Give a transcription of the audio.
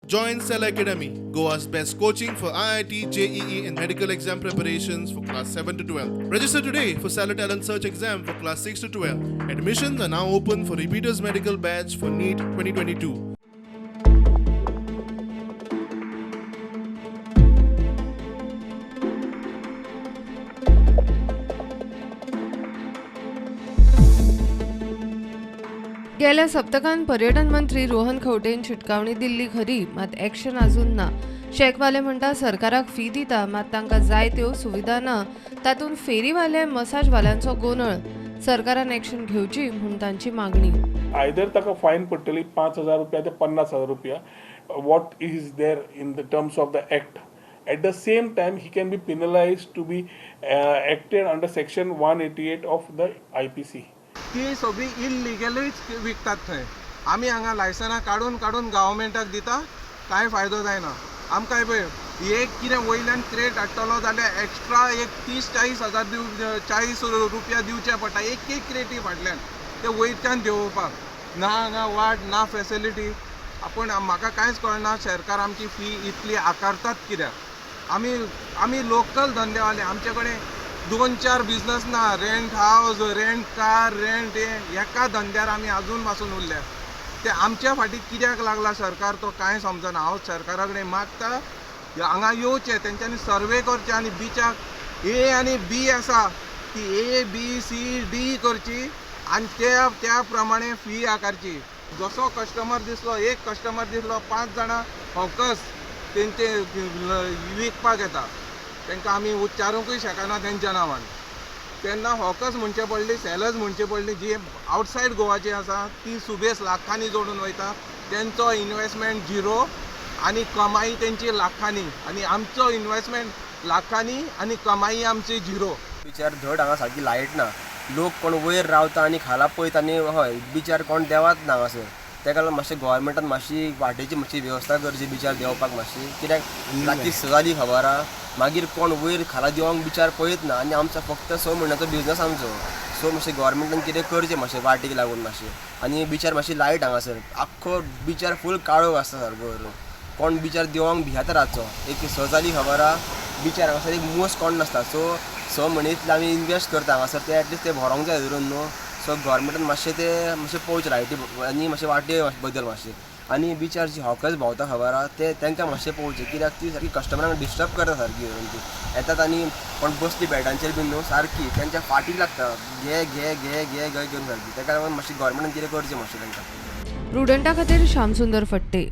Join Cell Academy, Goa's best coaching for IIT, JEE, and medical exam preparations for class 7 to 12. Register today for Cellar Talent Search exam for class 6 to 12. Admissions are now open for repeaters medical batch for NEET 2022. गेल्या सप्तकान पर्यटन मंत्री रोहन खंवटेन शिटकावणी दिल्ली खरी, मात action अजून ना. शेकवाले म्हणटा सरकाराक फी दिता, मात तांकां जाय त्यो सुविधा ना. तातूंत फेरीवाले, मसाजवाल्यांचो गोंदळ. सरकारान एक्शन घेवची म्हूण तांची मागणी. आयदर ताका फायन पडटली 5,000 रुपया ते 50,000 रुपया, what is there in the terms of the act. At the same time he can be penalised to be acted under section 188 of the IPC. ती सगळी इलिगलूच विकतात थंय. आमी हांगा लायसनां काडून काडून गव्हर्मेंटाक दिता, कांय फायदो जायना आमकां. पळय, एक कितें वयल्यान क्रेट हाडटलो जाल्यार एक्स्ट्रा एक 30-40 हजार दिव, 40 रुपया दिवचे पडटा एक एक क्रेटी फाटल्यान ते वयच्यान देंवोवपाक. ना हांगा वाट ना फेसिलिटी. पूण म्हाका कांयच कळना, सरकार आमची फी इतली आकारतात कित्याक? आमी लोकल धंदेवाले, आमचे कडेन 2-4 बिजनस ना. Rent house, rent car, rent हे एका धंद्यार आमी अजून पासून उरल्या. ते आमच्या फाटी कित्याक लागला सरकार तो कांय समजना. हांव सरकारा कडेन मागता, हांगा येवचें तेंच्यांनी, सर्वे करचें आनी बिचाक ए आनी बी आसा ती ए बी सी डी करची आनी त्या त्या प्रमाणे फी आकारची. जसो कस्टमर दिसलो, एक कस्टमर दिसलो, पांच जाणां हॉकर्स तेंचे विकपाक येता. तांकां आमी उच्चारूंकूय शकना तेंच्या नांवान. तेन्ना हॉकर्स म्हणचे पडली, सेलर्स म्हणचे पडली. जी आवटसायड गोवाची आसा ती सुबेज लाखांनी जोडून वयता. तेंचो इनवेस्टमेंट झिरो आनी कमाई तेंची लाखांनी, आनी आमचो इनवेस्टमेंट लाखांनी आनी कमाई आमची झिरो. बिचार धड हांगा सारकी लायट ना. लोक कोण वयर रावता आनी खाला पळयता आनी हय, बिचार कोण देवात ना हांगासर. तेका लागून मातशें गोवोरमेंटान मातशी वाटेची मातशी वेवस्था करची, बिचार देंवपाक मातशी. कित्याक राती 6 जाली खबर आहा, मागीर कोण वयर खाला देंवोंक बिचार पळयत ना आनी आमचो फक्त 6 म्हयन्याचो बिजनस आमचो. सो मातशें गोवोरमेंटान कितें करचें मातशें वाटेक लागून मातशें. आनी बिचार मातशी लायट, हांगासर आख्खो बिचार फूल काळोख आसता सारको करून. कोण बिचार देंवोंक भियेता रातचो. एक 6 जाली खबर आहा, बिचार हांगासर एक मूस कोण नासता. सो 6 म्हयने इतले आमी इनवेस्ट करता हांगासर, ते एटलिस्ट ते भरोंक जाय धरून न्हू. सो गोवोरमेंटान मातशें ते मातशें पळोवचें, लायटी आनी मातशें वाटे बदल मातशें. आनी बिचार जी हॉकर्स भोंवता खबर आहा, ते तांकां मातशें पळोवचें, कित्याक ती सारकी कस्टमरांक डिस्टर्ब करता सारकी धरून. ती येतात आनी कोण बसली बेडांचेर बीन न्हू, सारकी तेंच्या फाटीक लागता, घे घे घे घे घे करून सारकी. ताका लागून मातशें गोवोरमेंटान कितें करचें मातशें तांकां. प्रुडंटा खातीर श्यामसुंदर फट्टे.